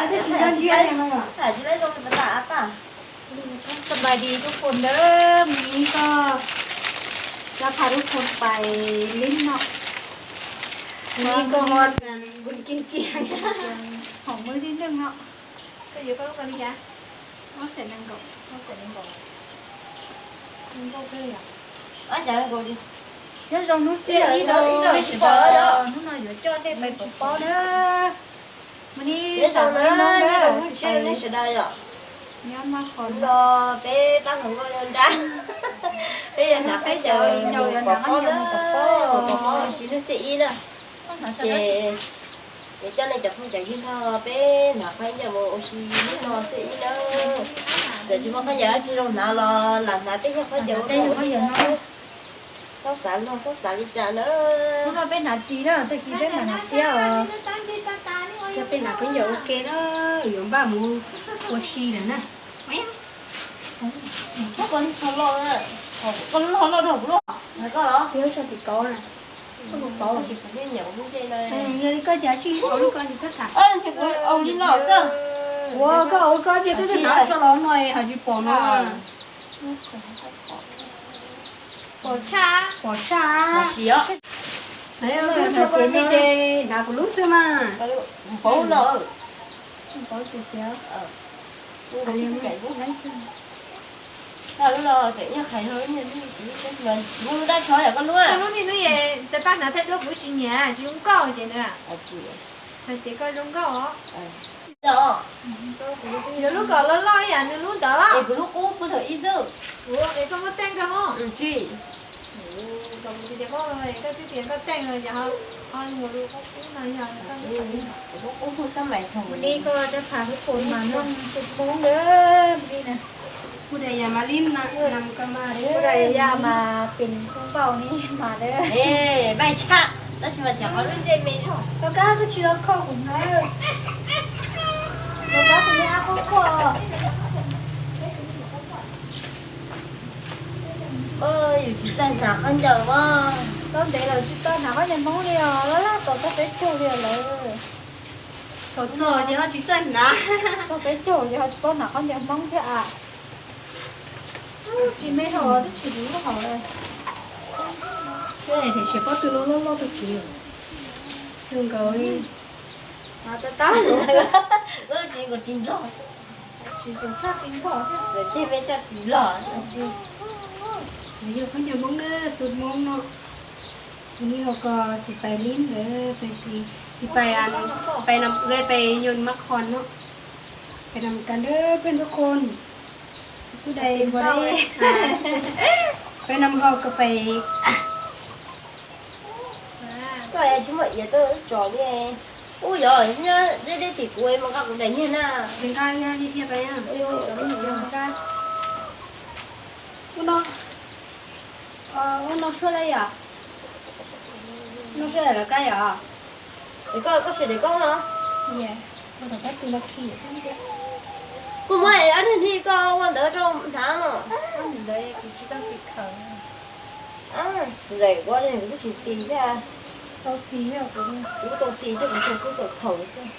Tsis tau ntsia li no. Sawv daws nyob zoo na, สบายดีทุกคนเด้อ วันนี้ก็จะพาทุกคนไปเล่นเนาะ วันนี้ก็ฮอตกันบุญกินเจียง ของมื้อที่หนึ่งเนาะ ก็อยู่ก็ลูกกันนี่จ้ะ Ua xaim nees nkaum, ua xaim nees nkaum, nees nkaum kawg yom. Nyob zoo hnub xiab ib rau nej sawv daws, hnub no yuav coj nej pais pov pob na. Mas nej sawv daws, nej sawv daws yom. Nyob maj qhov no peb pab hluas nkauj nyob nrab, peb yuav hnav khaub ncaws mus pov pob, pov pob ua si hnub xiab ib na. Ces, ces coj nej cov phooj cov ywg nrog peb hnav khaub ncaws mus ua si hnub no xiab ib na. Txawm tsis muaj khaub ncaws dab tsi zoo hnav los lam hnav tej nyuag khaub ncaws ua si. Txhob xav luag, txhob xav li cas na. Hnub no peb hnav ris na, tag kis peb mam hnav thiab os. Coj peb hnav khaub ncaws ua ke na, yuav npaj mus ua si lawm na. Koj loj loj rau kuv lub, koj los. Yog tso tim kauv na. Koj mus pauv. Yog li koj cas tsis pauv li koj tsis txhob tham. Ua koj ua koj cia koj hnav tso los no hais tsis pom no. Pom tshaj. Pom tshaj. Tso peb ces hnav kuv lub xwb mas. Pauv no. Pauv tsis xiav. Lub no tseem nyob qhais no, lub dab tshov yom koj lub. Koj lub me hnub es tais paj hnav thiab duab kuv tsis nyiam, tsis zoo nkauj ces nws. Hais tias koj zoo nkauj os. Yog lub kom loj loj ib yam nws lub ntawd. Es kuv lub qub puag thaum ib xwb. Ua es koj muab teej koj hos. Tsis. Koj twb tias koj teej los yog ho mus lub qub no yog. Kuv lub qub puag xab mais thaum. Hnub no koj coj pab peb phooj ywg mas noj tus Hmoob lawm li na. Ua daim yam mas li na, ua daim yam mas pem kub npaum ni mas lawm. Npaum tshaj, tab sis mas tseem qhov lub ntsej me dhau. Rov qab koj tsis los kho kuv na. Rov qab kuv nyob qhov kho. Yus tsis txawj hnav khaub ncaws mas. Tau ntev lawm tsis tau hnav khaub ncaws Hmoob li os, laj laj tau txog peb caug li lawm. Thaum txog ces ho tsis txawj hnav. Txog peb caug ces ho tsis paub hnav khaub ncaws Hmoob thiab as. Tsis me hos twb tsis lub hos. Tiam sis pob tw loj loj loj tag kis. Zoo nkaus li. Tab tab, lub tsis nkaus tsis nplog. Tsis tshaj tsis nplog thiab. Lawv ceg me tshaj tsis nplog. Nws yog khaub ncaws Hmoob na, xus Hmoob no. Nws yog kos xis pais lib ntawd, pais xis, xis pais, pais nam, pais nyuj mab qhon no. Pais nam kas ntawd peb ntuj qhon. Kuv dais npua dais. Pais nam ho kos pais. Koj tsis muaj iav tuaj tso li. Ub yog nyob deb deb tim kuv mas nqa kuv daim niag na. Nqa li thiab pais. Ub no, ub no suab lawm yom. No suab lawm kab yom. Koj, koj sawv daws koj no. Kuv muab ob niag hni koj ua ntawd rau hnav no. Ntawd kuv tsis tau tis khawm. Lawm ua li kuv twb tsis tis thiab. Tau tis, kuv tau tis thiab kuv tsuas kub tau khaum xwb.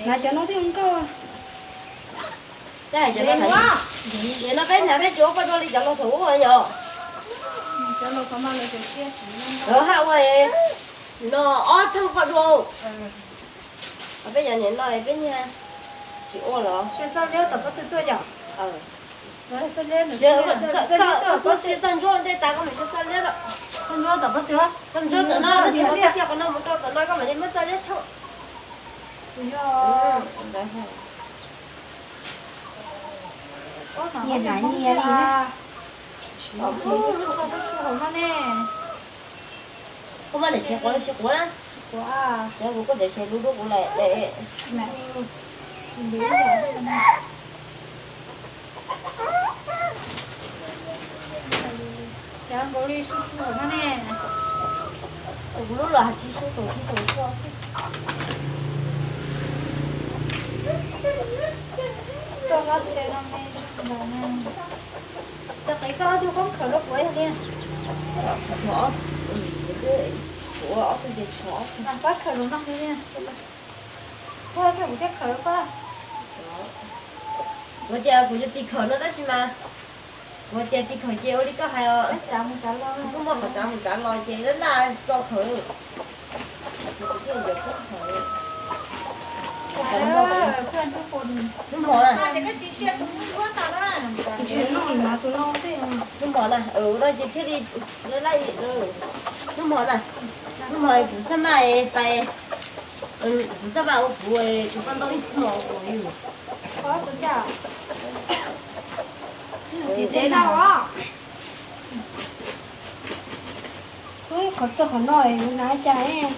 Hnav cov no thiaj zoo nkauj. Nim no peb hnav peb tsis ua poj dua li cov laus thaum ub yom. Lawv haj ua no ob txheej poj dua. Peb yog nim no peb niag tsis ua los. Siab txoj liab tom pob tw tuaj yom. Siab txoj ntsuab ntej tas koj mus siab txoj liab lawm. Txoj ntsuab tom pob tw, txoj ntsuab tom no tab sis mas koj siab qhov no mus rau tom no koj mam li muab txoj liab tshooj. Nyias hnav nyias li na. Koj muab daim tshis quav los tsis quav na? Tsis quav, kuv kuj daim tshis lub dub kuv lawm. Cov nkaus li su su no ne. Kuv lub los tsis su su tsis su su. Koj los se no me ntawm na. Tau qev koj ob tug koob khaws rau kuv yog li. Kuv ua ob tug ces tshuav ob tug. Pab khaws los no, kuv thiaj khaws pab. Kuv tias kuv yuav tiv khaws no tab sis mas kuv tias tiv khaws ces ua li koj hais os, kuv muaj qhov txav mus txav los ces laj laj txo khaws. Hnub hmo na, hnub hmo na, no ces thiaj li laj laj, hnub hmo na, hnub hmo kuv xab maj pais, kuv xab maj ua kuv, kuv paj ntaub ib hmo ua yus. Qhov txog qhov no na cas.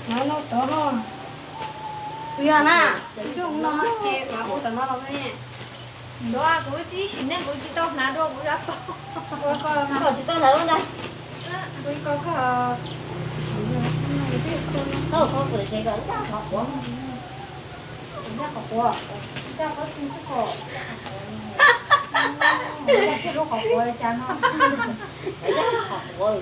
Hnav no tod no. Kuv yog na, zoo no ces mam hu tom no los ne. Kuv tsis sim neej kuv tsis tau hnav dua kuv zab paug. Koj tsis tau hnav lub ntag. Koj kho kuv tsev kom ncaj qhov quav. Ncaj qhov quav, ncaj qhov twg xwb kom. Ncaj lub qhov quav li cas no. Ncaj qhov quav.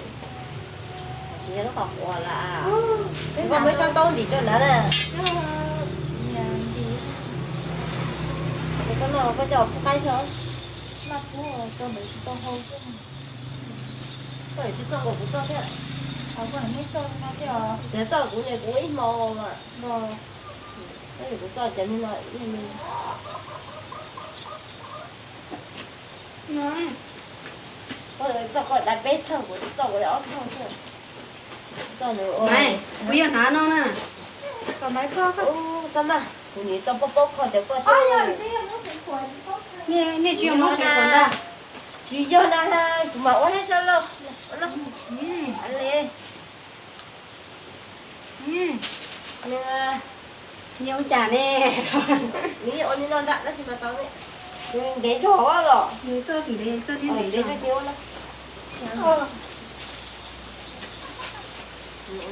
Tsis yog lub qhov quav lawm. Koj muab sab ntaub ntim rau ntawd na. Koj noj koj coj pub qaib xwb. Koj tsis txog nkaus kuv txoj thiab. Txog kuv ces kuv ib hmo mas. Kuv txoj cov niag no ib hmo. Txoj koj dai peb txheej, kuv txoj kuv dai ob txheej xwb. Kuv yog hnav no na. Txoj mas kuv nim tau paub paub kho cov koj thiab. Nej tsis yog muab xev khuam ntag. Tsis yog na, kuv mam ua thiab sab lauj. Nws ua cas ne? Nws ua li no ntag tab sis mas tau ne. Ntev tso los. Nws txoj ntev, txoj ntev, ntev tso ces ua no.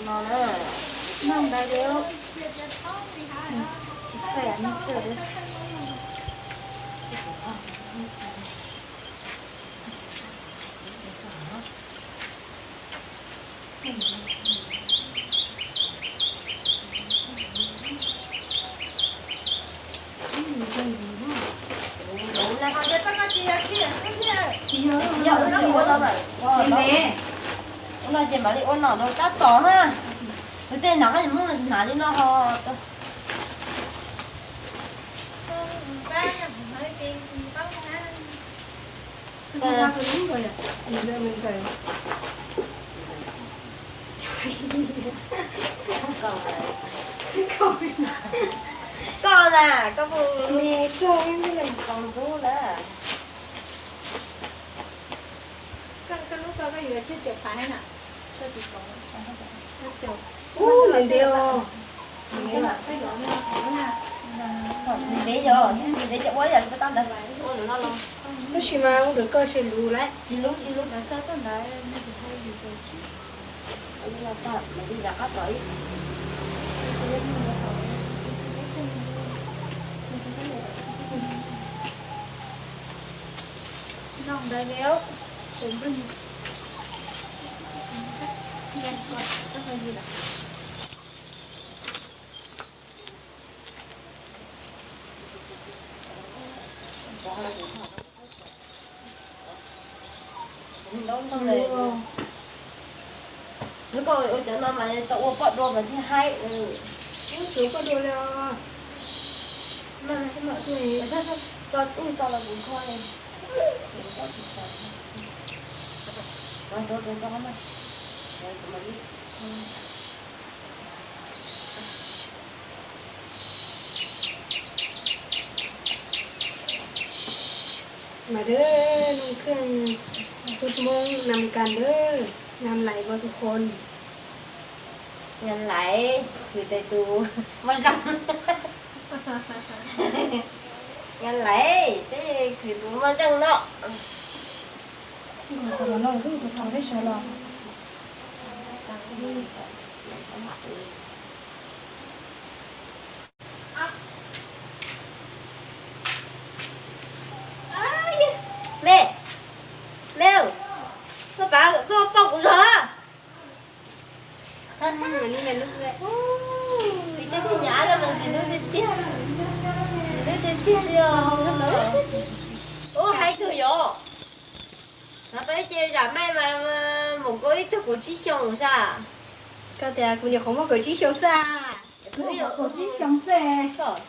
No na. No ntawd li. Ntev. Ua no ces mam li ua nom rau tab tom na. Kuv tej hnav koj muab hnav li no ho. Koj na, koj mus txog ntxub na. Ub, ntev ntev os. Ntev yog, ntev ces ua ib yam li tau ntawd. Tab sis mas ua ntawm koj tsis luv lawm. Tsis luv, tsis luv. Lub koj ua cov no mas tau ua poj dua mas thiaj haib. Ub, tsuav poj dua li os. Tso, tso los kuv kho li. Mas dawb noj khwj xub Hmoob nam kan dawb nam lais ua tus qhon. Ngam laiv khwv tus moj zeej. Ngam laiv peb khwv tus moj zeej no. Me, me, Koj pom kuv zog na. Tsis tej nyab no mas tsis hlub tiag tiag, tsis hlub tiag tiag li os. Ub, hais tug yov, no tau ib ce zam mej mas mus koj ib tug kaum tsib xyoos sas. Koj tias kuv nyuam qhuav muaj kaum tsib xyoos xwb. Kaum tsib xyoos xwb.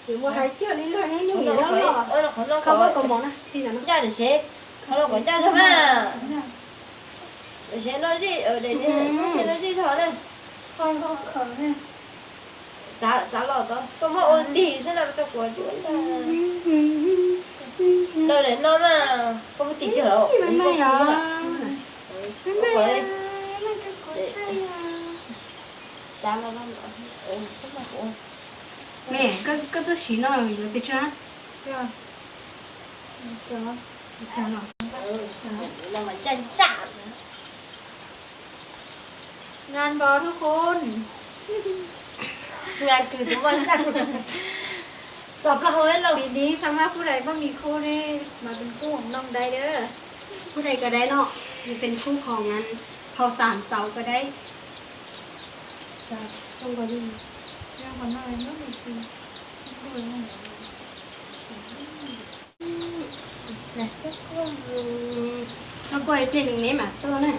Kuv muaj hais kiag li luag nyuj nyuj loj loj. Koj muab kaus mom na, ncaj dim sev, qhov no kom ncaj zog mas. Dim sev no zij, dim sev no zij zog na. Txav los tod, koj muab ua tig xwb na, rau kuv tsis ua ntag. Los daim no mas koj muab tig kiag los. Me, koj twb siv no yuav pes tsawg? Ngan npau tuj khun. Ngan kws tus moj zaj. Txog plaub hau ib lauj. Vim li faj mab phub dais maj mis khub ne, mas pes khub hauv nplooj dais dab. Phub dais koj dais no, pes khub hauv ngan, hauv xam xauv koj dais. Koj kuaj ib pliag nws me mam tuaj na.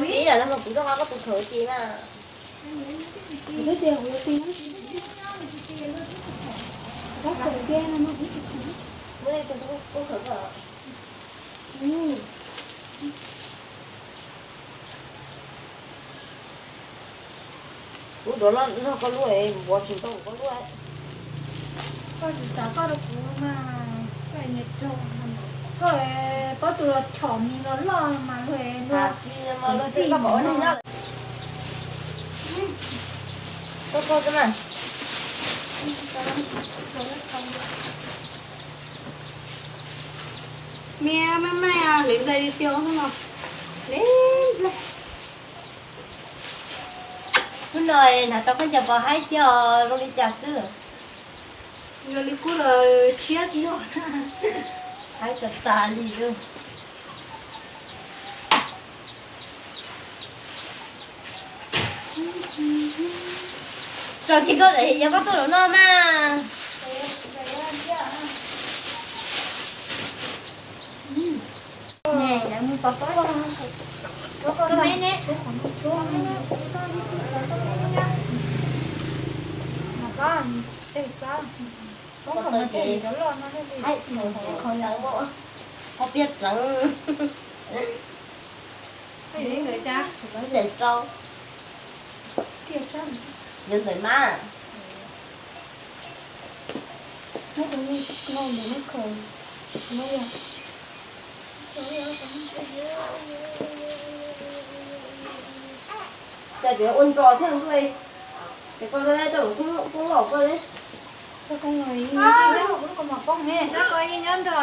Ib yam no mas kuv rov qab koj tus khaws tis na. Kuv rov los nrog koj lub, npua tsis tau koj lub. Koj tsis xav koj rau kuv mas, koj pob tw los chom mis los loj mas luag, luag xim xim no. Koj koj mas. Mia maj maij hliv nplej li xyoo no, hliv nplej. Hnub no hnav tau khaub ncaws pov haib thiab zoo li cas xwb? Zoo li kub los tshiab tiag. Haib tas tas li. Tso kiag koj, yog koj tuaj los no mas. Qhov tiag pleev. Ntawm rau, yuav ntawm mas. Cas tseem ua ntsos thiab ntuj, ces koj rau koob loj koj li. Koj yeej nyob nrog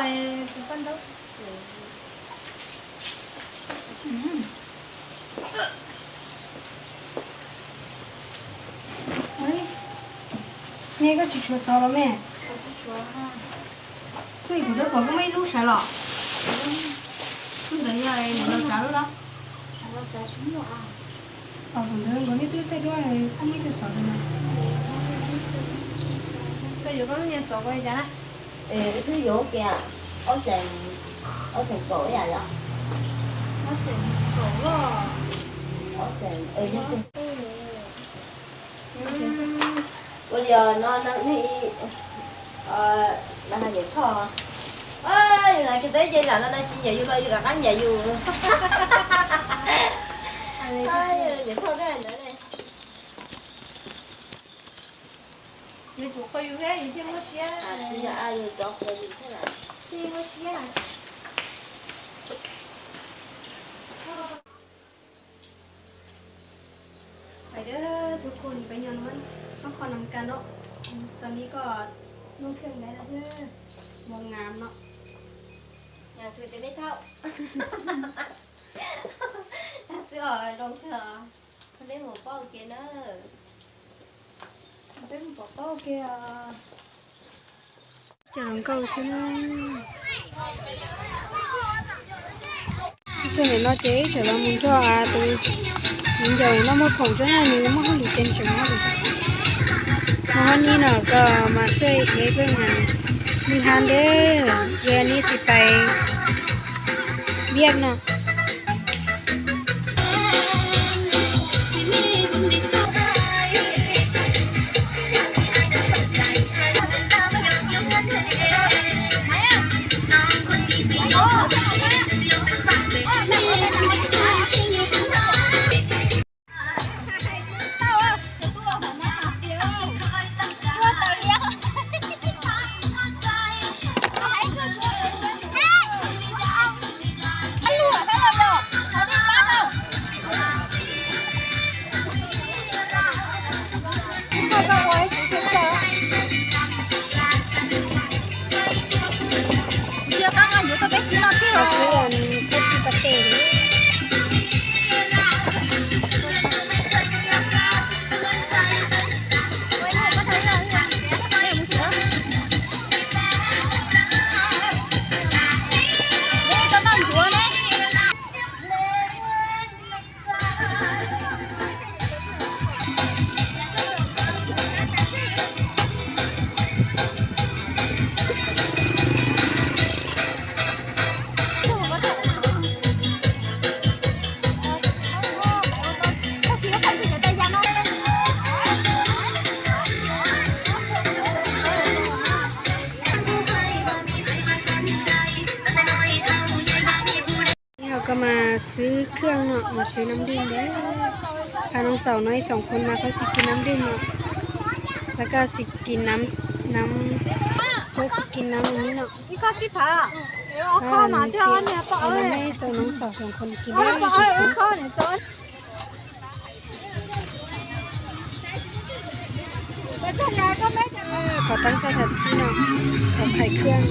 tus paj ntaub. Me, koj tsis tshuav xov los me? Xwb kuv twb pom koj muaj ib lub sawv los. Lub ntawd yog nws los tsav lub los? Ntawd nkawd nej twb tej duab muaj ib tug xov li no. Koj yuav koj lub niag xov ua li cas na? Es wb twb yuav kiag ob xees, ob xees kaum ib yam yom. Ob xees kaum los? Ob xees, ua li no nej, na hais Niam Thoj, yus hnav kiag tau ib ce zam no no tsis nyiam yus los yus rov qab nyiam yus. Niam Thoj thiaj ntawd ne. Yus tsum qhua yus thiab yus thiaj muaj siab. Yus cov qhua yus thiaj muaj siab. ไปเด้อทุกคน ไปนอนนอนพักผ่อนนำกันเนาะ ตอนนี้ก็นุ่งเครื่องได้แล้วเด้อ มองงามเนาะ Tus teb peb thaum tag xwb os, zoo kawg. Peb mus pauj kiag na. Peb mus pauj pauj kiag. Cov hluas nkauj xwb na. Txog nim no ces ib txhia los mus nrog tus viv ncaus no muag khoom tso na, nws muaj hauj lwm ces nws tseem mus hauj lwm. Mus hauj lwm no koj mas xij es peb mus nws ha ntev, yog nws xij pais viaj no. Ntsia kab nqa ncuav tau peb ci no tiag os. Yog koj mas xwb khwb no mas xwb nab dwj ntawd. Phaj Noov Xaum no ib xoom khoom mas koj xij kiv nab dwj no, los koj xij kiv nab, koj xij kiv nab no. Ib xoom Noov Xaum xoom khoom kiv nab dwj xwb. Qhov tab xab tham txib no, qhov khai khwb.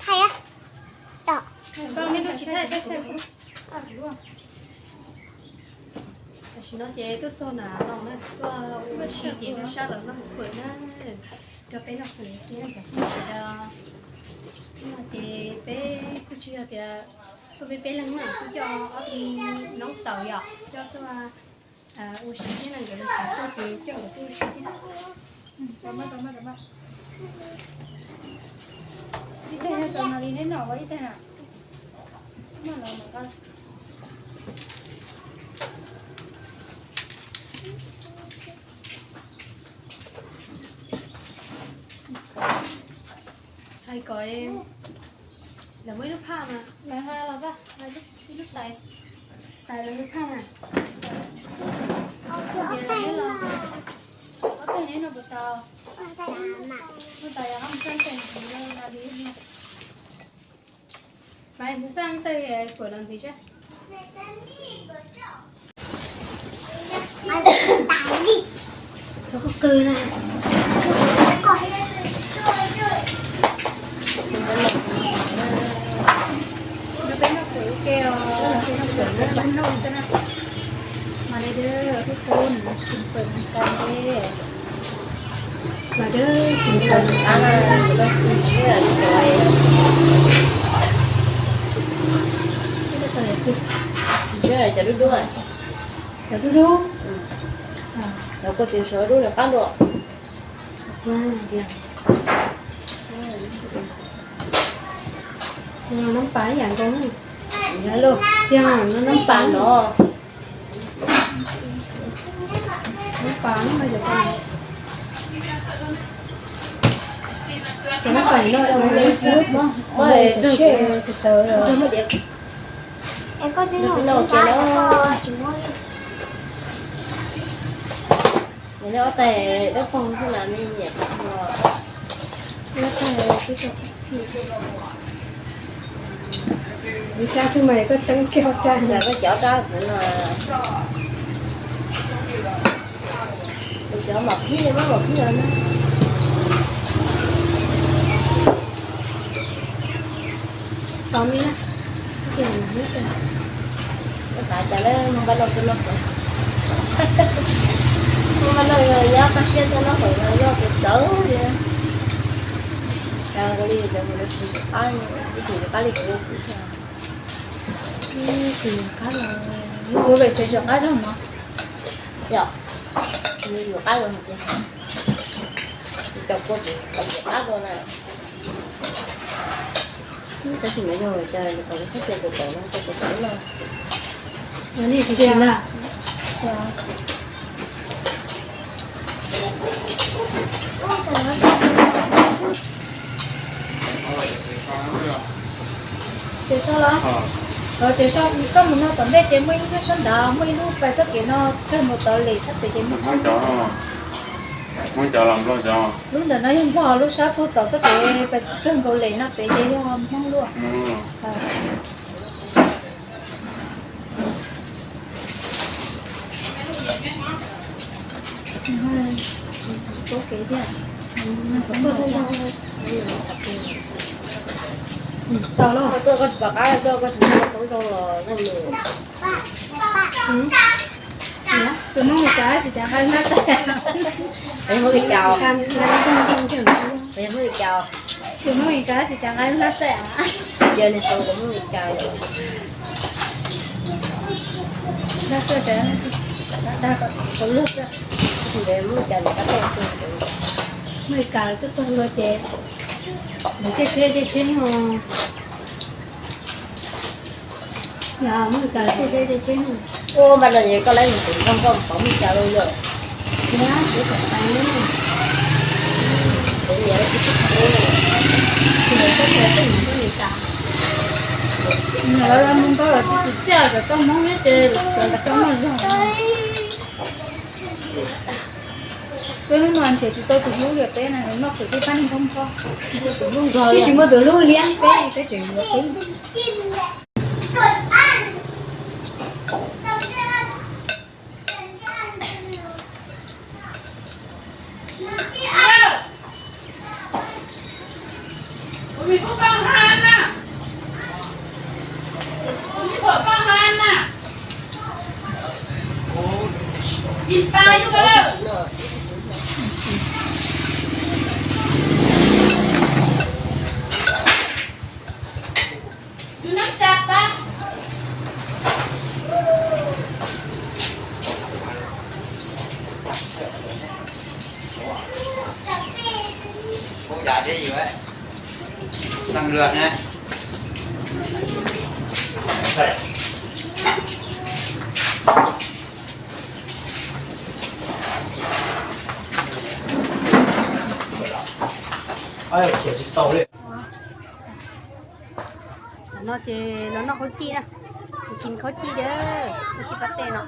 Thaij, thaij. Tam sim no ces tuaj txog nram no na, tuaj ua si ces noj sab los noj fawm na, rau peb noj fawm kiag na cov phooj ywg sawv daws. Ces peb kuj tsis yog tias tuaj peb peb leeg na, kuj coj ob tug Noov Xaum yom, coj tuaj ua si thiab na, nkawd lawv tsis tuaj ces coj nkawd tuaj ua si thiab. Ib teg no tau no li neb noj ua ib teg na. Hais kom lawv muaj ib lub phaj mas, lawv hais los ib lub tais, tais lawv lub phaj mas. Ob tug neb no puas tau? Puas tau yog ob xab tes no li. Mas mus xaj tej kuam los ntxiv seb. Qw na. Peb noj fawm ua ke os, peb noj fawm na, peb noj ua ke na. Mas li dab tub tub nws tsis fawm nws kawg li. Mas dab tsis fawm nws kawg li. Cov dub dub, cov dub dub. Cov koj tseem sawv dub li qab dua. Noj noob pas ib yam nkaus. Yog, noj noob pas no. Noob pas no mas yog pas. Cov noob pas no ua li xwb, muab tawv tawv os. Es koj twb noj noob pas, koj tsis muab li. Ob tais dawb paug xwb mas me nyiam tag los. Ob tais twb tau txhij. Kuv tsa twg mas koj txeeb kiag tsa. Koj cov rab kuv no, kuv cov mom phib, mab mom phib no na. Tau li na. Koj xav cas lawm, muaj npaj lauj tuaj noj, muaj npaj lauj nyob toj siab tuaj noj hauv no yog tus txawv li. Cas li cov mus lawv tus qab, ib tus qab li kuv, tus qab los, tus qab los no. Yog, yus qab los hais tias, cov kua tus qab los na. Tab sis mas yog cas kom lawv txhob cia tus txawv no, cia tus txawv no. Li tsis tsis na. Ces so los, ces so koj mus no tom ntej ces muaj ib lub sab nrad, muaj ib lub pais txoj kev no kawg mus tod lem sab pem ces muaj. Lub ntawm no yog Nplog, lub sab puag tom txoj kev pais kawg nkaus lem no pem ces yog Hmoob lub. Tsis paub kev thiab. Tau los, tuaj koj tsis pom qab tuaj, koj tsis muaj toob zoo los noj mus. Tus Hmoob Meskas tsis cas nqa ib hnab txaij. Tus Hmoob Meskas, tus Hmoob Meskas, tus Hmoob Meskas tsis cas nqa ib hnab txaij. Cia nws xav tus Hmoob Meskas yom. Dag xwb, dag kom tau luag xwb. Tab sis nws Hmoob Meskas nws kab tau, Hmoob Meskas tuaj txog luag ces nws caij tsheb, caij tsheb no. Ua npaj no es koj laib mus tus nrog koj pom Hmoob Meskas los yog? Kuv niam tsis tau, kuv niam tsis tau, kuv niam tsis tau. Lawv mus nrog lawv tus txiv txiaj cov toj Hmoob thiab ces cov toj Hmoob zog. Peb hnub no nrhiav tsis tau tus hlub li peb na, noj fawm tib pab neeg nrog nrog. Tus hlub nrog, tsis muaj tus hlub liab peb, peb tseem yuav peb. Tam no ces los noj khaub cij na, khaub cij, khaub cij pas tej no.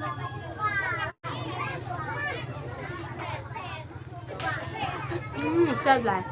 Xaj lais.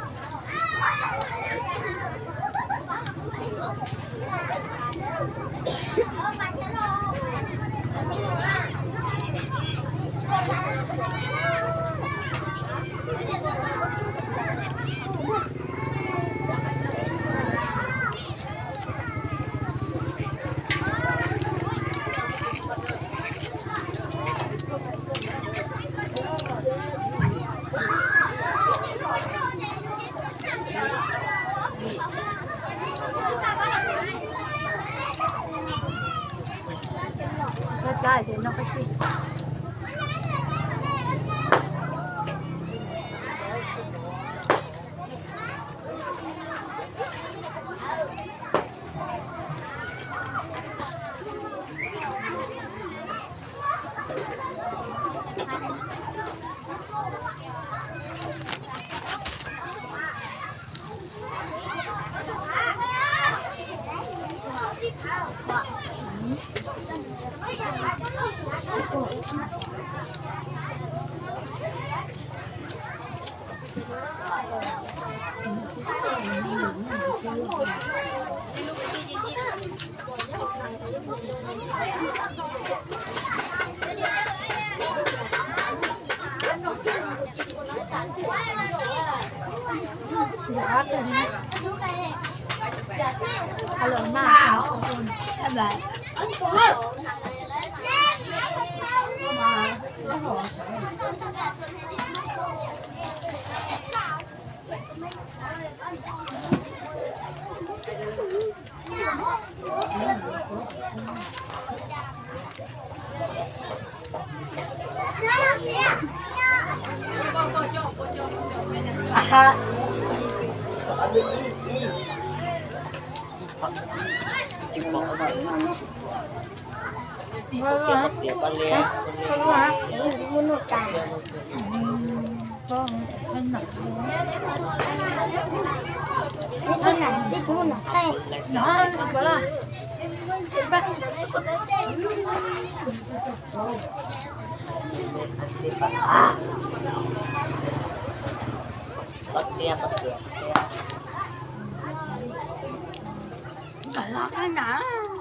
Los qab na.